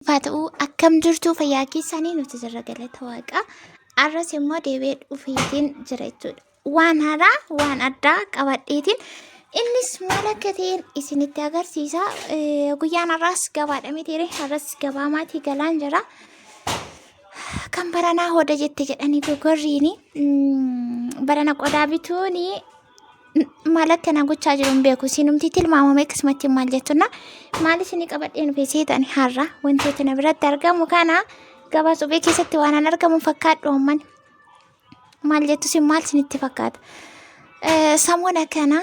Haa ta'u akkam jirtu fayyaa keessanii nuti jirra galata waaqaa. Arras immoo deebi'ee dhufeetiin jira jechuudha. Waan haaraa waan addaa qabadheetiin innis maal akka ta'een isinitti agarsiisa. Guyyaan har'aas gabaadha mitiire har'as gabaa maatii galaan jira. Kan baranaa hooda jette jedhanii gogorriini. Barana qodaa bituuni maal akka na gochaa jiru hin beeku. Isinumti tilmaamame akkasumatti maal jettuna. Maal isinii qabadheen dhufe seetan har'a wantoota na biratti argamu kana gabaa suphee keessatti waan an argamu fakkaadhu amman. Maal jettu isin maal isinitti fakkaata? Samoona kana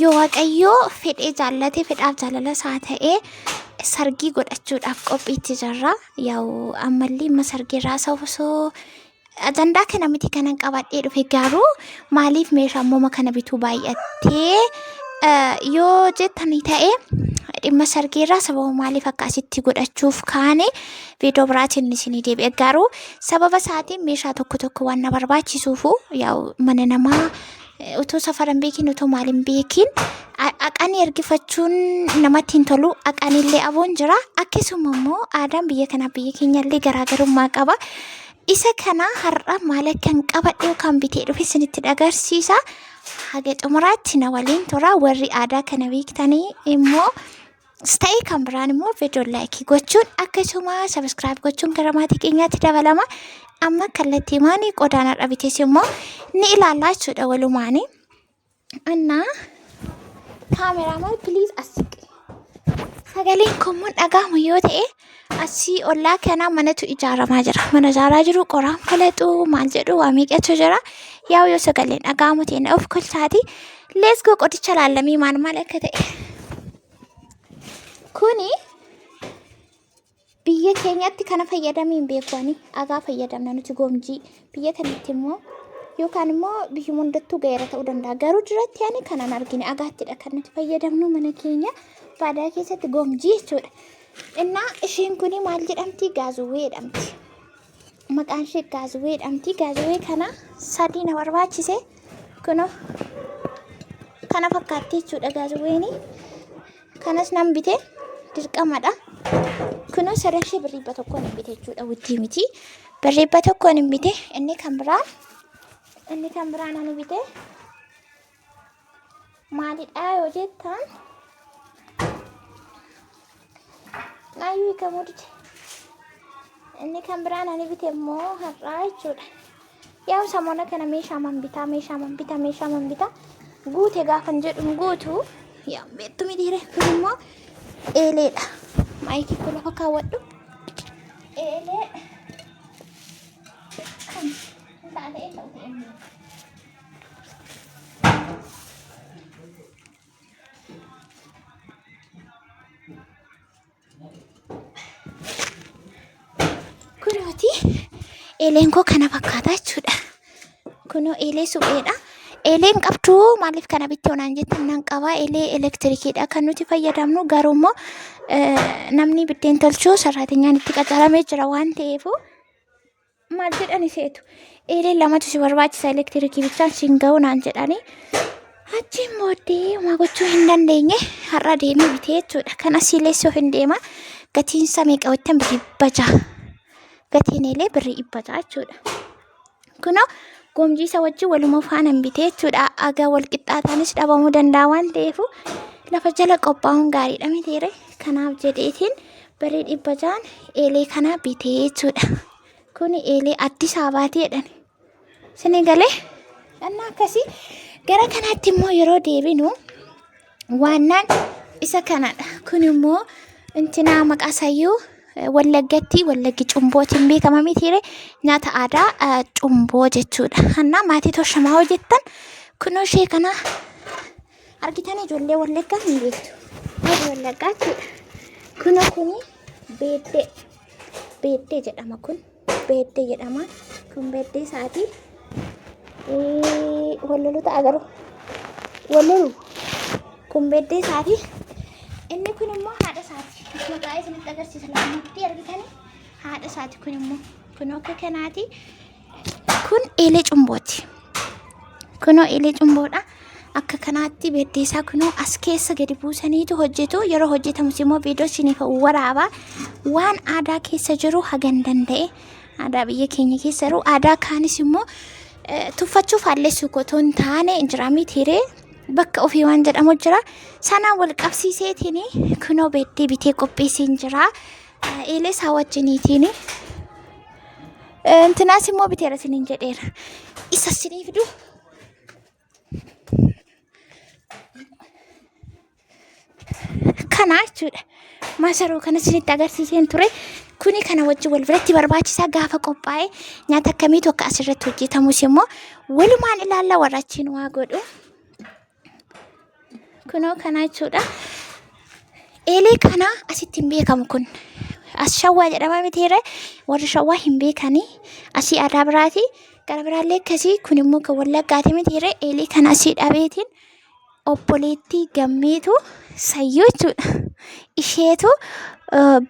yoo Waaqayyoo fedhee jaallate fedhaaf jaalala isaa ta'ee sargii godhachuudhaaf qophiitti jirra. Yaa'u ammallee amma sargii irraa osoo Ajandaa kana miti kanan qabadhee dhufe garuu maaliif meeshaa mooma kana bituu baay'attee yoo jettanii ta'e dhimma sargiirraa sababa maaliif akka asitti godhachuuf kaane viidiyoo biraatiin isinii deebi'e garuu sababa isaatiin meeshaa tokko tokko waan na barbaachisuufu yaa'u mana namaa utuu safara hin beekin utuu maal hin beekin haqanii ergifachuun namatti hin tolu haqaniillee abuun jira akkasuma immoo aadaan biyya kanaa biyya keenyallee garaagarummaa qaba. Isa kana har'a maal akkan qabadhe yookaan bitee dhufe isinitti agarsiisa. Haga xumuraatti na waliin tura warri aadaa kana beektanii immoo ta'e kan biraan immoo viidiyoo laayikii gochuun akkasuma sabiskiraayib gochuun gara maatii keenyaatti dabalama. Amma kallattii maanii qodaan har'a bites immoo ni ilaallaa jechuudha walumaanii. Annaa kaameraamaal piliis as siqi. Sagaleen kun immoo dhaga'amu yoo ta'e asii ollaa kanaa manatu ijaaramaa jira. Mana ijaaraa jiru qoraan falaxu maal jedhu waa meeqatu jira. Yaa'u yoo sagaleen dhaga'amu ta'e na of kolchaati. Let's go qodicha laallamii maal maal akka ta'e. Kuni biyya keenyatti kana fayyadamee hin beeku ani. Dhagaa fayyadamna nuti gomjii. Biyya kanatti immoo yookaan immoo biyyuma hundattuu ga'eera ta'uu danda'a. Garuu duratti ani kanan argine dhagaattidha kan nuti fayyadamnu mana keenya baadiyyaa keessatti gomjii jechuudha. Innaa isheen kuni maal jedhamti? Gaazuwwee jedhamti. Maqaan ishee gaazuwwee jedhamti. Gaazuwwee kana sadii na barbaachise. Kunoo kana fakkaatti jechuudha gaazuwweeni. Kanas nan bite dirqamadha. Kunoo sadan ishee birrii 100n hin bite jechuudha wuddii miti. Birrii 100n hin bite inni kan biraan ani bite maalidha yoo jettan naayyuu hiikamuu dide. Inni kan biraan ani bite immoo har'aa jechuudha. Yaa samoona kana meeshaa man bitaa meeshaa man bitaa meeshaa man bitaa guute gaafan jedhu guutu yaa beektu mitiire kun immoo eeleedha. Maayikii kun lafa kaawwadhu. Eelee kan taate ta'u ta'e. Kunooti eeleen koo kana fakkaata jechuudha. Kunoo eelee supheedha. Eeleen qabdu maaliif kana bitte onaan jettan nan qaba. Eelee elektirikiidha kan nuti fayyadamnu garuu immoo namni biddeen tolchuu sarraateenyaan itti qacaramee jira waan ta'eef maal jedhani seetu eeleen lamatu si barbaachisa elektirikii bichaan siin ga'u naan jedhani. Achiin booddee homaa gochuu hin dandeenye har'a deemee bitee jechuudha. Kana sileessuuf hin deema. Gatiin isaa meeqa wittan birrii 600. Gatiin eelee birrii 600 jechuudha. Kunoo gomjii isa wajjin waluma faana hin bitee jechuudha. Agaa wal qixxaataanis dhabamuu danda'a waan ta'eef lafa jala qophaa'uun gaariidha mitiire. Kanaaf jedheetiin birrii 600n eelee kana bitee jechuudha. Kuni eelee Addis Ababaati jedhan. Isinii galee? Dhannaa akkasii gara kanaatti immoo yeroo deebinu waannaan isa kanadha. Kun immoo intinaa maqaa isayyuu Wallaggatti Wallaggi cumbootiin beekama mitiire nyaata aadaa cumboo jechuudha. Hannaa maatii toshamaa hojjettan kunoo ishee kana argitanii ijoollee Wallaggaa ni beektu. Warri Wallaggaa jechuudha. Kunoo kuni beeddee beeddee jedhama kun. Beeddee jedhama. Kun beeddee isaati. Wallolu ta'a garuu. Wallolu. Kun beeddee isaati. Inni kun immoo haadha isaati. Akkuma taa'ee isinitti agarsiisa lamatti argitanii haadha isaati kun immoo. Kun akka kanaati. Kun eelee cumbooti. Kunoo eelee cumboodha. Akka kanaatti beddeesaa kunoo as keessa gadi buusaniitu hojjetu. Yeroo hojjetamus immoo viidiyoo isiniif waraaba. Waan aadaa keessa jiru hagan danda'e aadaa biyya keenya keessa jiru aadaa kaanis immoo tuffachuuf faallessuu otoo hin taane jira mitiiree bakka ofii waan jedhamu jira. Sanaan wal qabsiiseetiin kunoo beddee bitee qopheesseen jira. Eelee isaa wajjiniitiin. Intinaas immoo biteera isiniin jedheera. Isa isinii fidu. Kana jechuudha. Masaroo kana isinitti agarsiiseen ture. Kuni kana wajjin wal biratti barbaachisaa gaafa qophaa'e nyaata akkamiitu akka asirratti hojjetamus immoo walumaan ilaalla warra achiin waa godhu. Kunoo kana jechuudha. Eelee kana asitti hin beekamu kun. As shawwaa jedhama mitiiree warri shawwaa hin beekanii asii aadaa biraati. Gara biraallee akkasii kun immoo kan wallaggaati mitiiree eelee kana asii dhabeetiin obboleettii gammeetu sayyoo jechuudha. Isheetu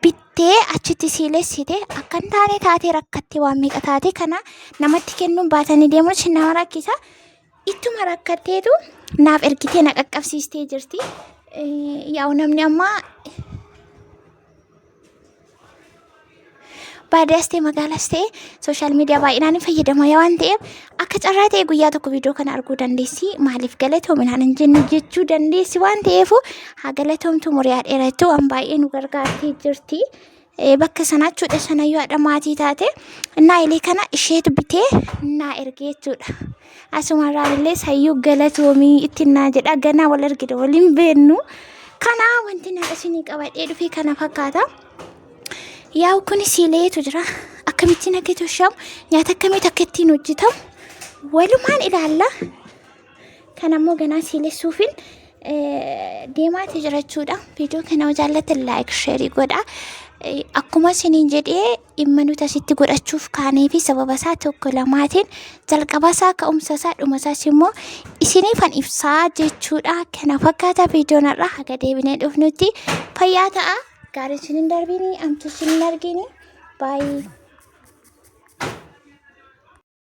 bittee achitti siilessite akka hin taane taatee rakkattee waan meeqa taate kana namatti kennuun baatanii deemuun nama rakkisa. Ittuma rakkatteetu naaf ergitee na qaqqabsiistee jirti. Yaa'u namni amma baadiyyaas ta'e magaalaas ta'e sooshaal miidiyaa baay'inaan hin fayyadama waan ta'eef akka carraa ta'e guyyaa tokko viidiyoo kana arguu dandeessi. Maaliif galatoominaan hin jenne jechuu dandeessi waan ta'eef haa galatoomtu muriyaa dheerattu waan baay'ee nu gargaartee jirti. Bakka sanaa jechuudha sanayyuu haadha maatii taate innaa ilee kana isheetu bitee naa ergee jechuudha. Asumarraan illee sayyuu galatoomii ittiin naa jedha ganaa wal argina waliin beennu. Kana wanti naa isinii qabadhee dhufe kana fakkaata. Yaa'u kun siileetu jira. Akkamittiin akka toshamu nyaata akkamitti akka ittiin hojjetamu walumaan ilaalla. Kan ammoo ganaa siilessuufin deemaati jira jechuudha. Viidiyoo kana yoo jaallattan laayik sheerii godha. Akkuma isiniin jedhee dhimma nuti asitti godhachuuf kaanee fi sababa isaa tokko lamaatiin jalqaba isaa ka'umsa isaa dhuma isaas immoo isiniifan ibsaa jechuudha. Kana fakkaata viidiyoon har'aa haga deebinee dhufnutti fayyaa ta'a. Gaarii isin hin darbiini, amtuu isin hin argini. Baay'ee.